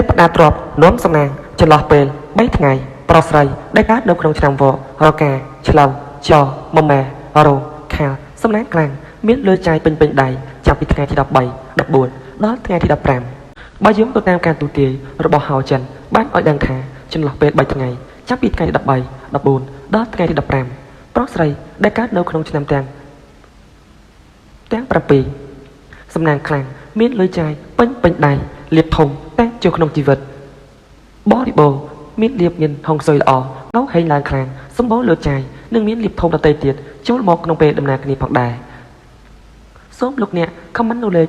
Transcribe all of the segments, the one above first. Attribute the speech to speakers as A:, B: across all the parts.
A: ទេពតាទ្របនាំសំណាងចន្លោះពេល3ថ្ងៃប្រុសស្រីដែលកើតនៅក្នុងឆ្នាំវករកាឆ្លងចមម៉ែរោខាលសំណាងខ្លាំងមានលុយចាយពេញពេញដៃចាប់ពីថ្ងៃទី13 14ដល់ថ្ងៃទី15បើយើងទៅតាមការទូទាយរបស់ហៅចិនបានឲ្យដឹងថាចន្លោះពេល3ថ្ងៃចាប់ពីថ្ងៃទី13 14ដល់ថ្ងៃទី15ប្រុសស្រីដែលកើតនៅក្នុងឆ្នាំទាំង7សំណាងខ្លាំងមានលុយចាយពេញពេញដៃលៀបធំតាំងចូលក្នុងជីវិតបរិបូរមានលៀបមានហុងស៊ុយល្អនៅហែងឡើងខ្លាំងសម្បូរលុយចាយនិងមានលៀបធំដទៃទៀតចូលមកក្នុងពេលដំណើរគ្នាផងដែរសូមលោកអ្នកខមមិននៅលេខ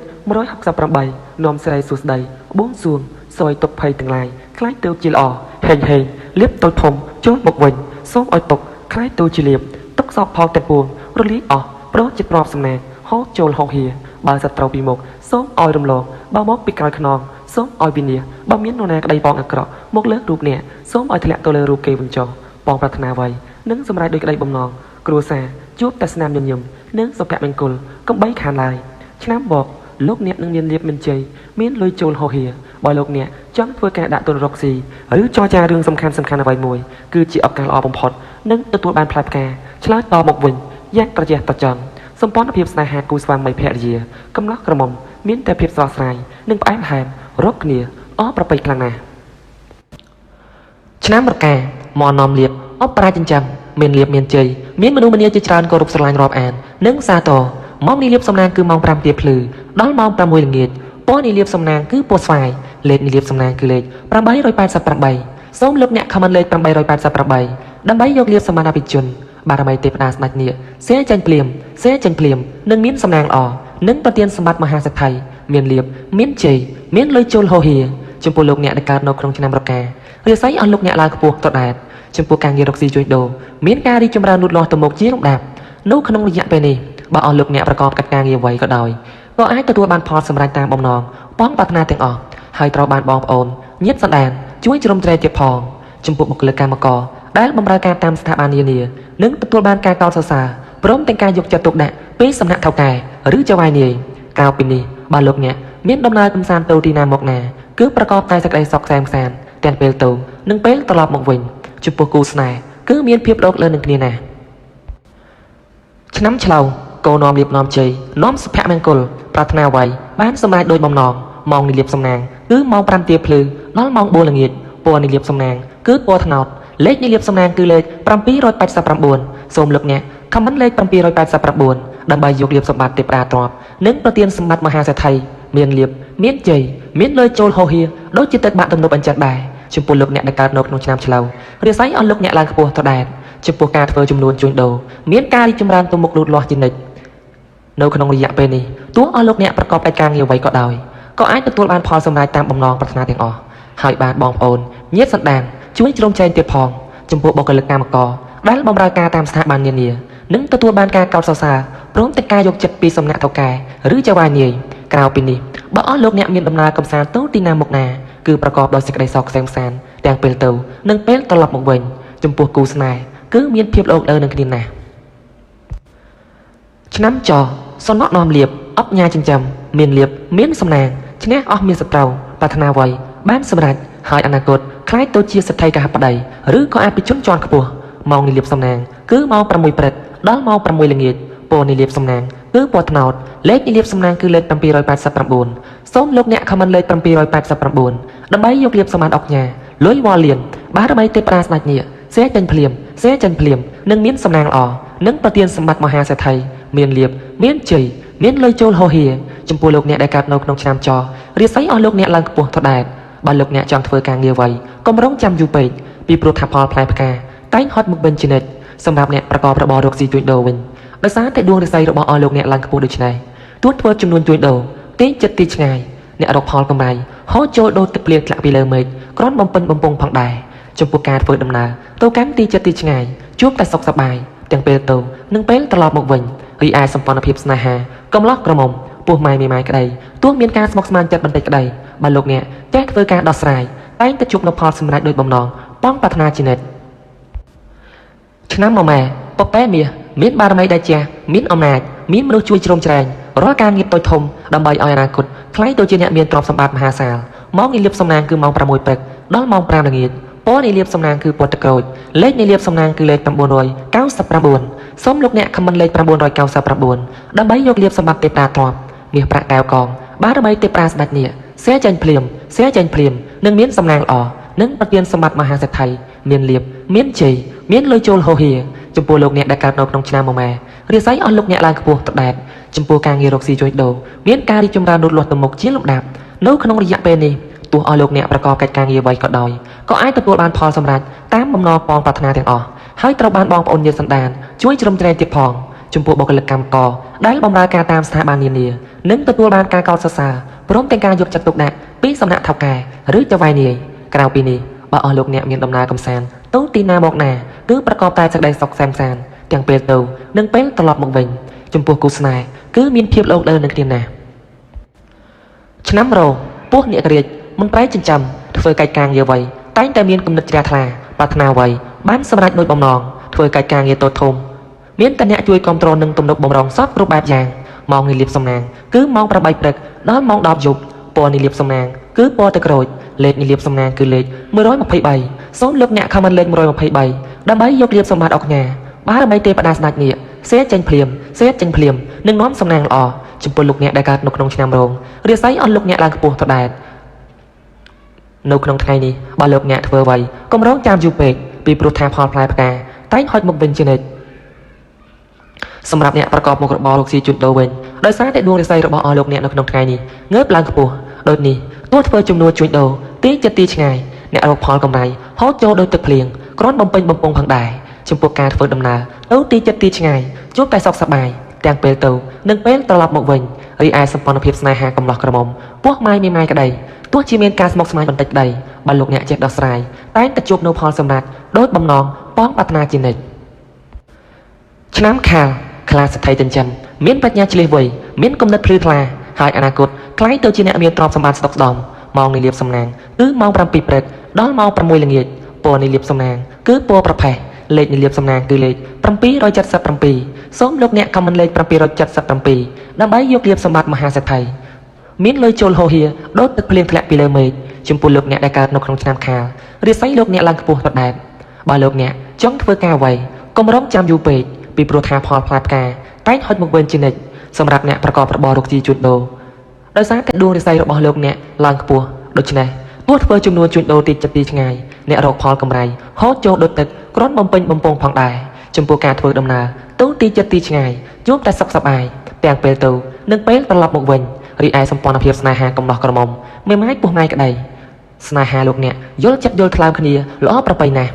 A: 168នាំស្រីសួស្តីបួងសួងសយទុកភ័យទាំងឡាយខ្លាយទៅជាល្អហេងហេងលៀបតូចធំចូលមកវិញសូមឲ្យទុកខ្លាយទៅជាលៀបទុកសោកផលទាំងពួងរលាយអស់ព្រោះជាទ្រព្យសំណាងហូរចូលហោហៀបើសត្រូវពីមុខសូមឲ្យរំលងបើមកពីក្រោយខ្នងសូមឲ្យវិនាសបើមាននរណាក្តីបងអាក្រក់មកលើរូបអ្នកសូមឲ្យធ្លាក់ទៅលើរូបគេវិញចុះបងប្រាថ្នាអ្វីនិងសម្រេចដោយក្តីបំណងគ្រួសារជួបតែស្នាមញញឹមនិងសុភមង្គលកុំបីខានឡើយឆ្នាំបកលោកអ្នកនឹងមានលៀបមានជ័យមានលុយចូលហោហៀបើលោកអ្នកចង់ធ្វើការដាក់ទុនរកស៊ីឬចរចារឿងសំខាន់អ្វីមួយគឺជាឱកាសល្អបំផុតនិងទទួលបានផ្លែផ្កាឆ្លើយតបមកវិញយ៉ាងត្រជាក់ត្រចង់សម្ព័ន្ធភាពស្នេហាគូស្វាមីភរិយាកំណោះក្រមុំមានតែភាពស្រស់ស្រាយនិងផ្អែមល្ហែមរកគ្នាអប្រពៃខ្លាំងណាស់ឆ្នាំរកាមកនាំលៀបអបរាចិញ្ចឹមមានលៀបមានជ័យមានមនុស្សម្នាជាច្រើនគោរពស្រឡាញ់រាប់អាននិងសាទរម៉ោងនេះលៀបសំណាងគឺម៉ោង5ទាភ្លឺដល់ម៉ោង6ល្ងាចពណ៌នេះលៀបសំណាងគឺពណ៌ស្វាយលេខនេះលៀបសំណាងគឺលេខ888សូមលោកអ្នកខមមិនលេខ888ដើម្បីយកលៀបសម្បត្តិអភិជនបារមីទេពតាស្ដេចនាគសែចាញ់ភ្លាមសែចាញ់ភ្លាមនិងមានសំណាងល្អនិងប្រទានសម្បត្តិមហាសេដ្ឋីមានលៀបមានជ័យមានលុយចូលហោហៀចំពោះលោកអ្នកដែលកើតនៅក្នុងឆ្នាំរការាសីអស់លោកអ្នកឡើងខ្ពស់ត្រដែតចំពោះការងាររកស៊ីជួញដូរមានការរីកចម្រើនលូតលាស់ទៅមុខជាលំដាប់នៅក្នុងរយៈពេលនេះបើអស់លោកអ្នកប្រកបកិច្ចការងារអ្វីក៏ដោយក៏អាចទទួលបានផលសម្រេចតាមបំណងបងប្រាថ្នាទាំងអស់ហើយត្រូវបានបងប្អូនញាតិសន្តានជួយជ្រោមជ្រែងទៀតផងចំពោះបុគ្គលិកកម្មករដែលបម្រើការតាមស្ថាប័ននានានិងទទួលបានការកោតសរសើរព្រមទាំងការយកចិត្តទុកដាក់ពីសំណាក់ថៅកែឬចៅហ្វាយនាយក្រៅពីនេះបើលោកអ្នកមានដំណើរកម្សាន្តទៅទីណាមកណាគឺប្រកបតែសេចក្តីសុខក្សេមក្សាន្តទាំងពេលទៅនិងពេលត្រឡប់មកវិញចំពោះគូស្នេហ៍គឺមានភាពលោកលើនឹងគ្នាណាស់ឆ្នាំឆ្លូវកូននាំលៀបនាំជ័យនាំសុភមង្គលប្រាថ្នាអ្វីបានសម្រេចដោយបំណងម៉ោងនេះលៀបសំណាងគឺម៉ោង5ទាភ្លឺដល់ម៉ោង4ល្ងាចពណ៌នេះលៀបសំណាងគឺពណ៌ត្នោតលេខនេះលៀបសំណាងគឺលេខ789សូមលោកអ្នកខមមិនលេខ789ដើម្បីយកលៀបសម្បត្តិទេពតាទ្រព្យនិងប្រទានសម្បត្តិមហាសេដ្ឋីមានលៀបមានជ័យមានលុយចូលហោហៀដូចជាទឹកបាក់ទំនប់អញ្ចឹងដែរចំពោះលោកអ្នកដែលកើតនៅក្នុងឆ្នាំឆ្លូវរាសីអស់លោកអ្នកឡើងខ្ពស់ត្រដែតចំពោះការធ្វើចំនួនជួញដូរមានការរីកចម្រើនទៅមុខលូតលាស់ជានិច្ចនៅក្នុងរយៈពេលនេះទោះអស់លោកអ្នកប្រកបកិច្ចការងារអ្វីក៏ដោយក៏អាចទទួលបានផលសម្រេចតាមបំណងប្រាថ្នាទាំងអស់ហើយបានបងប្អូនញាតិសន្តានជួយជ្រោមជ្រែងទៀតផងចំពោះបុគ្គលិកកម្មករដែលបម្រើការតាមស្ថាប័ននានានិងទទួលបានការកោតសរសើរព្រមទាំងការយកចិត្តពីសំណាក់ថៅកែឬចៅហ្វាយនាយក្រៅពីនេះបើអស់លោកអ្នកមានដំណើរកម្សាន្តទៅទីណាមកណាគឺប្រកបដោយសេចក្តីសោកក្សេមក្សាន្តទាំងពេលទៅនិងពេលត្រឡប់មកវិញចំពោះគូស្នេហ៍គឺមានភាពល្អលើនឹងគ្នាណាស់ឆ្នាំចសំណក់នាំលៀបអបញ្ញាចិញ្ចឹមមានលៀបមានសំណាងឈ្នះអស់មានសត្រូវប្រាថ្នាអ្វីបានសម្រេចហើយអនាគតក្លាយទៅជាសេដ្ឋីកហបតីឬក៏អភិជនជាន់ខ្ពស់ម៉ោងនេះលៀបសំណាងគឺម៉ោង6ព្រឹកដល់ម៉ោង6ល្ងាចពណ៌នេះលៀបសំណាងគឺពណ៌ត្នោតលេខនេះលៀបសំណាងគឺលេខ789សូមលោកអ្នកខមមិនលេខ789ដើម្បីយកលៀបសម្បត្តិអុកញ៉ាលុយវ៉ាលៀនបារមីទេពតាស្ដេចនាគសែចេញភ្លាមសែចេញភ្លាមនិងមានសំណាងល្អនិងប្រទានសម្បត្តិមហាសេដ្ឋីមានលៀបមានជ័យមានលុយចូលហោហៀចំពោះលោកអ្នកដែលកើតនៅក្នុងឆ្នាំចរាសីអស់លោកអ្នកឡើងខ្ពស់ត្រដែតបើលោកអ្នកចង់ធ្វើការងារអ្វីកុំរងចាំយូរពេកពីព្រោះថាផលផ្លែផ្កាតែងហត់មកវិញជានិច្ចសម្រាប់អ្នកប្រកបរបររកស៊ីជួញដូរវិញដោយសារតែដួងរាសីរបស់អស់លោកអ្នកឡើងខ្ពស់ដូច្នេះទួតធ្វើចំនួនជួញដូរទីចិត្តទីឆ្ងាយអ្នករកផលកម្រៃហូរចូលដូរទឹកភ្លៀងធ្លាក់ពីលើមេឃគ្រាន់បំពេញបំពង់ផងដែរចំពោះការធ្វើដំណើរទៅកាន់ទីចិត្តទីឆ្ងាយជួបតែសុខសប្បាយទាំងពេលទៅនិងពេលត្រឡប់មកវិញរីឯសម្ព័ន្ធភាពស្នេហាកំឡោះក្រមុំពោះម៉ែមេម៉ាយក្តីទោះមានការស្មុគស្មាញចិត្តបន្តិចក្តីបើលោកអ្នកចេះធ្វើការដោះស្រាយតែងតែជួបនូវផលសម្រេចដោយបំណងបងប្រាថ្នាជានិច្ចឆ្នាំមម៉ែពពែមាសមានបារមីដែលចាស់មានអំណាចមានមនុស្សជួយជ្រោមជ្រែងរាល់ការងារតូចធំដើម្បីឲ្យអនាគតក្លាយទៅជាអ្នកមានទ្រព្យសម្បត្តិមហាសាល ម៉ោងនៃលាភសំណាងគឺម៉ោង6ព្រឹកដល់ម៉ោង5ល្ងាចពណ៌នៃលាភសំណាងគឺពណ៌ទឹកក្រូចលេខនៃលាភសំណាងគឺលេខ999សូមលោកអ្នកខមមិនលេខ999ដើម្បីយកលាភសម្បត្តិទេពតាទ្រព្យមាសប្រាក់កែវកងបារមីទេពតាស្ដេចនាគសែចេញភ្លាមសែចេញភ្លាមនឹងមានសំណាងល្អនិងប្រទានសម្បត្តិមហាសេដ្ឋីមានលាភមានជ័យមានលុយចូលហូរហៀចំពោះលោកអ្នកដែលកើតនៅក្នុងឆ្នាំមមែរាសីអស់លោកអ្នកឡើងខ្ពស់ត្រដែតចំពោះការងាររកស៊ីជួញដូរមានការរីកចម្រើនលូតលាស់ទៅមុខជាលំដាប់នៅក្នុងរយៈពេលនេះទោះអស់លោកអ្នកប្រកបកិច្ចការងារអ្វីក៏ដោយក៏អាចទទួលបានផលសម្រេចតាមបំណងប៉ងប្រាថ្នាទាំងអស់ហើយត្រូវបានបងប្អូនញាតិសន្តានជួយជ្រោមជ្រែងទៀតផងចំពោះបុគ្គលិកកម្មករដែលបម្រើការតាមស្ថាប័ននានានិងទទួលបានការកោតសរសើរព្រមទាំងការយកចិត្តទុកដាក់ពីសំណាក់ថៅកែឬចៅហ្វាយនាយក្រៅពីនេះបើអស់លោកអ្នកមានដំណើរកម្សាន្តទៅទីណាមកណាគឺប្រកបតែសេចក្តីសុខសែនសានទាំងពេលទៅនិងពេលត្រឡប់មកវិញចំពោះគូស្នេហ៍គឺមានភាពល្អដិលនឹងគ្នាណាស់ឆ្នាំរោងពោះអ្នករាជមន្ត្រីចិញ្ចឹមធ្វើកិច្ចការងារអ្វីតែងតែមានគំនិតជ្រះថ្លាប្រាថ្នាអ្វីបានសម្រេចដូចបំណងធ្វើកិច្ចការងារតូចធំមានតែអ្នកជួយគ្រប់គ្រងនិងទំនុកបំរុងសពគ្រប់បែបយ៉ាងម៉ោងនៃលាភសំណាងគឺម៉ោង8ព្រឹកដល់ម៉ោង10យប់ពណ៌នៃលាភសំណាងគឺពណ៌ទឹកក្រូចលេខនៃលាភសំណាងគឺលេខ123សូមលោកអ្នកខមមិនលេខ123ដើម្បីយកលាភសម្បត្តិអុកញ៉ាបារមីទេពតាស្ដេចនាគសេចេញភ្លាមសេចេញភ្លាមនឹងនាំសំណាងល្អចំពោះលោកអ្នកដែលកើតនៅក្នុងឆ្នាំរោងរាសីអស់លោកអ្នកឡើងខ្ពស់ត្រដែតនៅក្នុងថ្ងៃនេះបើលោកអ្នកធ្វើអ្វីកុំរងចាំយូរពេកពីព្រោះថាផលផ្លែផ្កាតែងហុចមកវិញជានិច្ចសម្រាប់អ្នកប្រកបមុខរបររកស៊ីជួញដូរវិញដោយសារតែដួងរាសីរបស់អស់លោកអ្នកនៅក្នុងថ្ងៃនេះងើបឡើងខ្ពស់ដូចនេះទោះធ្វើជំនួសជួញដូរទីចិត្តទីឆ្ងាយអ្នករកផលកម្រៃហូតចូលដោយទឹកភ្លៀងគ្រាន់បំពេញបំពង់ផងដែរចំពោះការធ្វើដំណើរទៅទីចិត្តទីឆ្ងាយជួបតែសុខសប្បាយទាំងពេលទៅនិងពេលត្រឡប់មកវិញរីឯសម្ព័ន្ធភាពស្នេហាកំឡោះក្រមុំពោះម៉ាយមេម៉ាយក្តីទោះជាមានការស្មុគស្មាញបន្តិចក្តីបើលោកអ្នកចេះដោះស្រាយតែងតែជួបនៅផលសម្រេចដោយបំណងប៉ងប្រាថ្នាជានិច្ចឆ្នាំខាលខ្លាសទ្ធិចិញ្ចឹមមានប្រាជ្ញាឆ្លៀសវៃមានគំនិតភ្លឺថ្លាហើយអនាគតក្លាយទៅជាអ្នកមានទ្រព្យសម្បត្តិស្ដុកស្ដំម៉ោងនៃលាភសំណាងគឺម៉ោង7ព្រឹកដល់ម៉ោង6ល្ងាចពណ៌នៃលាភសំណាងគឺពណ៌ប្រផេះលេខនៃលាភសំណាងគឺលេខ777សូមលោកអ្នកខមមិនលេខ777ដើម្បីយកលាភសម្បត្តិមហាសេដ្ឋីមានលុយចូលហូរហៀដូចទឹកភ្លៀងធ្លាក់ពីលើមេឃចំពោះលោកអ្នកដែលកើតនៅក្នុងឆ្នាំខាលរាសីលោកអ្នកឡើងខ្ពស់ត្រដែតបើលោកអ្នកចង់ធ្វើការអ្វីកុំរងចាំយូរពេកពីព្រោះថាផលផ្លែផ្កាតែងហុចមកវិញជានិច្ចសម្រាប់អ្នកប្រកបរបររកស៊ីជួញដូរដោយសារតែដួងរាសីរបស់លោកអ្នកឡើងខ្ពស់ដូច្នេះទោះធ្វើជំនួសជួញដូរទីចិត្តទីឆ្ងាយអ្នករកផលកម្រៃហូតចូលដូចទឹកគ្រាន់បំពេញបំពង់ផងដែរចំពោះការធ្វើដំណើរទៅទីចិត្តទីឆ្ងាយជួបតែសុខសប្បាយទាំងពេលទៅនិងពេលត្រឡប់មកវិញរីឯសម្ព័ន្ធភាពស្នេហាកំឡោះក្រមុំមេម៉ាយពោះម៉ាយក្តីស្នេហាលោកអ្នកយល់ចិត្តយល់ថ្លើមគ្នាល្អប្រពៃណាស់